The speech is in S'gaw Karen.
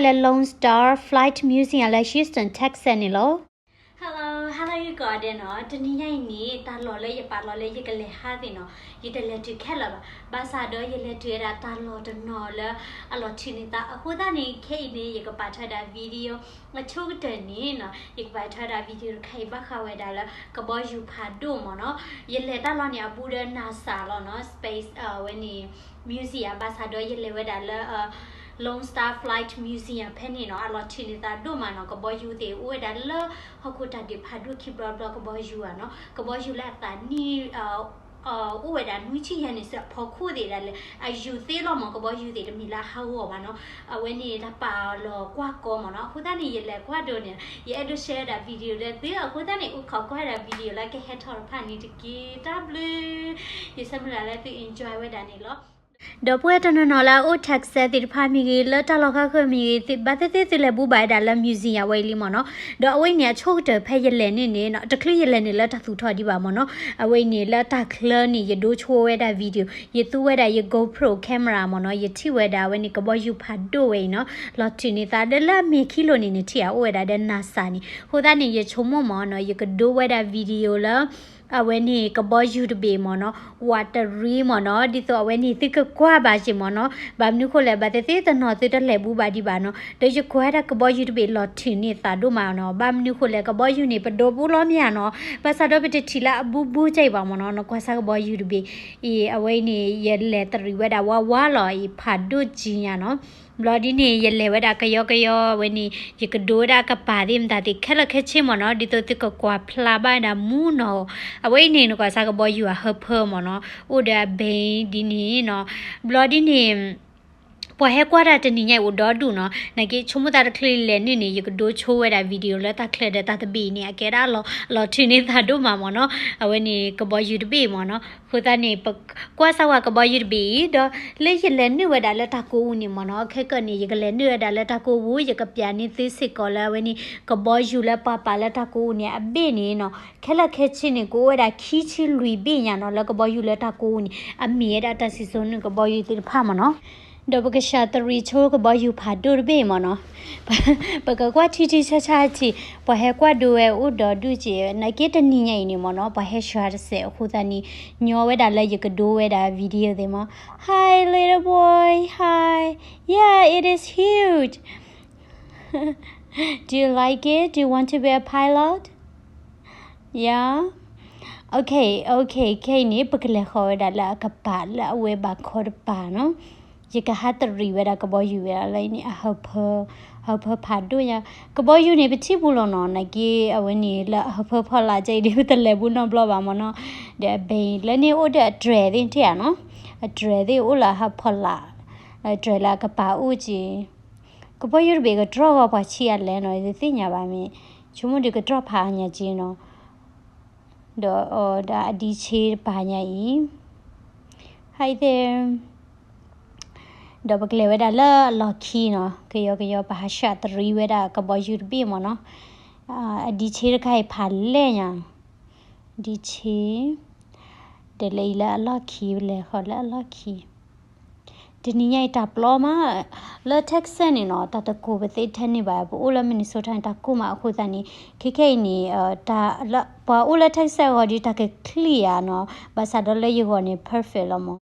လၢ Lone Star Flight Museum လၢ Houston Texas န့ၣ်လီၤ. Hello, hello ယဂီၤဒဲးနီၤ, တနံၤညါအံၤန့ၣ် တၢ်လီၢ်လၢယပာ်လီၤလၢယကလဲၤဟးသ့ၣ်နီၤ, ယတလဲၤတုၤခဲလၢာ်ဘၣ်. ဘၣ်ဆၣ်ဒီးယလဲၤတုၤဝဲဒၣ်တၢ်လီၢ်တနီၤလၢအလီၤထုးန့ၢ်သးအဃိသတးန့ၣ် ခဲအံၤန့ၣ် ယကပာ်ထွဲဒၣ် video အဆိကတၢၢ်န့ၣ်နီၤ, ယကပာ်ထွဲဒၣ် video တခါအံၤဘၣ်ဃးဝဲဒၣ်လၢကဘီယူၤဖးဒိၣ်မ့ၢ်နီၤ. ယလဲၤတၢ်လီၢ်န့ၣ် အဘူးဒီး NASA လီၤနီၤ, space အဝဲန့ၣ် museum ဘၣ်ဆၣ်ဒီးယလဲၤဝဲဒၣ်လၢ Lone Star Flight Museum ဖဲန့ၣ်နီၤ, အလီၤထုးန့ၢ်သးဒိၣ်မးနီၤ, ကဘီယူၤသ့ၣ်အိၣ်ဝဲဒၣ်လၢဟီၣ်ခိၣ်တၢ်ဒုးဖးဒိၣ်ခံဘျီဘျီ ကဘီယူၤဧါနီၤ, ကဘီယူၤလၢအသးနံၣ် အိၣ်ဝဲဒၣ်နွံဆံယဲၢ်နံၣ်ဆူအဖီခိၣ်သ့ၣ်ဒၣ်လဲာ် အယူၤသ့လီၤမ့ၢ် ကဘီယူၤသ့ၣ်တမ့ၢ်လၢအဟးဂီၤဘၣ်နီၤ, အဝဲန့ၣ်တၢ်ပာ်လီၤကွၢ်ကီမ့ၢ်နီၤ, အဃိသတးန့ၣ် ယလဲၤကွၢ်ဒိးန့ၣ် ယအဲၣ်ဒိး share ဒၣ် video လၢသုအဃိသတးန့ၣ် အိၣ်ခိးကွၢ်ဒၣ် video လၢကဟဲထီၣ်တဖၣ်န့ၣ်တက့ၢ်, တၢ်ဘျုး, ယဆၢမုၢ်လၢ်လၢသု enjoy ဝဲဒၣ်န့ၣ်လီၤ. ဒီပုၢ်ဝဲၢ်တနီၤနီၤလၢအအိၣ် Texas သ့ၣ်တဖၣ်မ့ၢ်ဂ့ၤ, လၢတၢ်လီၢ်ခါဃၢၤမ့ၢ်ဂ့ၤ, ဘၣ်သ့ၣ်သ့ၣ်သုလဲၤဘူးဘၣ်ဝဲဒၣ်လၢ museum အဝဲအံၤလံမ့ၢ်နီၤ, ဒီးအဝဲအံၤန့ၣ် အဆိကတၢၢ်ဖဲယလဲၤန့ၣ်န့ၣ်နီၤ, တချုးယလဲၤန့ၣ်လၢတၢ်သူၣ်ထီၣ်ဒံးဘၣ်မ့ၢ်နီၤ, အဝဲအံၤန့ၣ်လၢတၢ်ချၢန့ၣ် ယဒိဆိဝဲဒၣ် video, ယသူဝဲဒၣ်ယ GoPro camera မ့ၢ်နီၤ, ယထံၣ်ဝဲဒၣ်အဝဲန့ၣ် ကဘီယူၤဖးဒိၣ်ဝဲအံၤနီၤ, လီၤထုးန့ၢ်သးဒီးလၢအမဲာ်ခံလိၤန့ၣ် နထံၣ်ဧါ အိၣ်ဝဲဒၣ်ဒီး NASA န့ၣ်, အဃိသတးန့ၣ် ယဆိကမိၣ်မ့ၢ်နီၤ, ယကဒိဝဲဒၣ် video လၢ အဝဲန့ၣ်ကဘီယူၤတဘ့ၣ်မ့ၢ်နီၤ, ဝးတရံးမ့ၢ်နီၤ, ဒ်သိးအဝဲန့ၣ်သုကကွၢ်ဘၣ်က့ၤမ့ၢ်နီၤ, ဘၣ်မနုၤဃိလဲၣ် ဘၣ်သ့ၣ်သ့ၣ်တနီၤသုတလဲၤဘူးဘၣ်ဒံးဘၣ်နီၤ, ဒီးယကွၢ်ဝဲဒၣ်ကဘီယူၤတဘ့ၣ်လီၤထုးန့ၢ်သးဒိၣ်မးနီၤ, ဘၣ်မနုၤဃိလဲၣ် ကဘီယူၤန့ၣ် ပဒိဘူးလီၤမ့ၢ်ဧါနီၤ, ဘၣ်ဆၣ်ဒီးပတထံၣ်လၢအဘူးဘူးကဲအံၤဘၣ်မ့ၢ်နီၤ, နကွၢ်စၢ်ကဘီယူၤတဘ့ၣ်အံၤ အဝဲအံၤန့ၣ် ယလဲၤတရံးဝဲဒၣ်ဝါဝါလီၤအံၤ ဖးဒိၣ်ကံညါနီၤ. ဘျီဒ်န့ၣ် ယလဲၤဝဲဒၣ်ကယီကယီဝဲန့ၣ် ယကဒိဝဲဒၣ်ကပၤသ့ၣ်မတၤသ့ၣ်ခဲလၢာ်ခဲဆ့မ့ၢ်နီၤ, ဒ်သိးသုကကွၢ်ဖျါဘၣ်ဝဲဒၣ်မူနီၤ, အဝဲအံၤန့ၣ် နကွၢ်စၢ်ကဘီယူၤအဟၢဖၢမ့ၢ်နီၤ, အိၣ်ဒီးအဘဲဒ်န့ၣ်နီၤ, ဘျီဒ်န့ၣ် ပှၤဟဲကွၢ်တၢ်တနံၤညါအံၤအိၣ်ဒီဒူၣ်နီၤ, နာ်က့ဆိကမိၣ်သးတချုးလဲၤန့ၣ်န့ၣ် ယကဒိဆိဝဲဒၣ် video လၢတၢ်ချၢဒီးတၢ်သဘံၣ်အံၤန့ၣ် အကဲဒၣ်လီၤ လီၤထုးန့ၢ်သးဒိၣ်မးမ့ၢ်နီၤ, အဝဲန့ၣ်ကဘီယူၤတဘ့ၣ်မ့ၢ်နီၤ, အဃိသတးန့ၣ် ပကွၢ်စၢ်ဝဲကဘီယူၤတဘ့ၣ်အံၤ ဒီးလၢယလဲၤနုာ်ဝဲဒၣ်လၢတၢ်ကိးပူၤန့ၣ်မ့ၢ်နီၤ, ခဲကနံၣ်အံၤ ယကလဲၤနုာ်ဝဲဒၣ်လၢတၢ်ကိးပူၤ ယကပျးန့ၢ်သုစ့ၢ်ကီးလၢအဝဲန့ၣ် ကဘီယူၤလၢပှၤပာ်လၢတၢ်ကိးပူၤန့ၣ် အဘ့ၣ်န့ၣ်နီၤ, ခဲလၢာ်ခဲဆ့န့ၣ် ကအိၣ်ဝဲဒၣ်ခံဆံလွံၢ်ဘ့ၣ်ညါနီၤ, လၢကဘီယူၤလၢတၢ်ကိးပူၤန့ၣ် အမ့ၢ်ဝဲဒၣ်တၢ်စံၣ်စိၤနုာ်ကဘီယူၤသ့ၣ်တဖၣ်မ့ၢ်နီၤ. ဒီးပကစၢ်တရံးဆိကဘီယူၤဖးဒိၣ်တဘ့ၣ်မ့ၢ်နီၤ, ပကကွၢ်ထံထံဆးဆးထံ, ပှၤဟဲကွၢ်ဒိဝဲအိၣ်ဒီဒူၣ်က့ၤ, နာ်က့တနံၤညါအံၤန့ၣ်မ့ၢ်နီၤ, ပှၤဟဲဆှါတစဲးအဃိသတးန့ၣ် ညီဝဲဒၣ်လၢယကဒိဝဲဒၣ် video သ့ၣ်မး. Hi, little boy. Hi. Yeah, it is huge. Do you like it? Do you want to be a pilot? Yeah. Okay, okay, ခဲအံၤန့ၣ် ပကလဲၤဃီၤဝဲဒၣ်လၢအကပၤလၢအဝဲဘၣ်ခီတပၤနီၤ. ယကဟးတရံးဝဲဒၣ်ကဘီယူၤဝဲဒၣ်လၢအံၤန့ၣ် အဟၢဖၢ, ဟၢဖၢဖးဒိၣ်ညါ. ကဘီယူၤန့ၣ် ပထံၣ်ဘူးလီၤနီၤ, နာ်က့အဝဲန့ၣ်လၢအဟၢဖၢဖီလာ်ကဲအံၤဒီး ပတလဲၤဘူးနီတဘျီဘၣ်မ့ၢ်နီၤ. ဒီးအဘဲအံၤလၢန့ၣ်အိၣ်ဒီးအတြဲၤသ့ၣ် ထံၣ်ဧါနီၤ, အတြဲၤသ့ၣ်အိၣ်လၢအဟၢဖီလာ်, အတြဲၤလၢအကပၤအိၣ်က့ၤ. ကဘီယူၤတဘ့ၣ်ကတြီၢ်ဂီၤပှၤဆံးအါလဲၣ်နီၤ, ယတသ့ၣ်ညါဘၣ်မ့ၢ်, ဆိကမိၣ်ဒုးကတြီၢ်ဖးအါညါက့ၤနီၤ. ဒီးအဒံးဆ့တပၤညါအံၤ, Hi there. ဒီးပကလဲၤဝဲဒၣ်လၢအလီၢ်ခံနီၤ, ကယီကယီပဟးဆှးတရံးဝဲဒၣ်ကဘီယူၤတဘ့ၣ်မ့ၢ်နီၤ. အဒံးဆ့တခါအံၤဖးလဲၢ်ညါ, ဒံးဆ့, ဒီးလၢအံၤလၢအလီၢ်ခံလဲၤဃီၤလၢအလီၢ်ခံ. တနံၤညါအံၤတၢ်ပျီမး, လၢ Texas န့ၣ်နီၤ တၢ်တကိၢ်ပသ့ထဲန့ၣ်ဘၣ်, ပအိၣ်လၢ Minnesota န့ၣ် တၢ်ကိၢ်မးအဃိသတးန့ၣ် ခဲခဲအံၤန့ၣ် ပှၤအိၣ်လၢ Texas အဂီၢ်ဒီး တၢ်ကချံၣ်ဧါနီၤ, ဘၣ်ဆၣ်ဒီးလၢယဂီၢ်န့ၣ် perfect လီၤမး.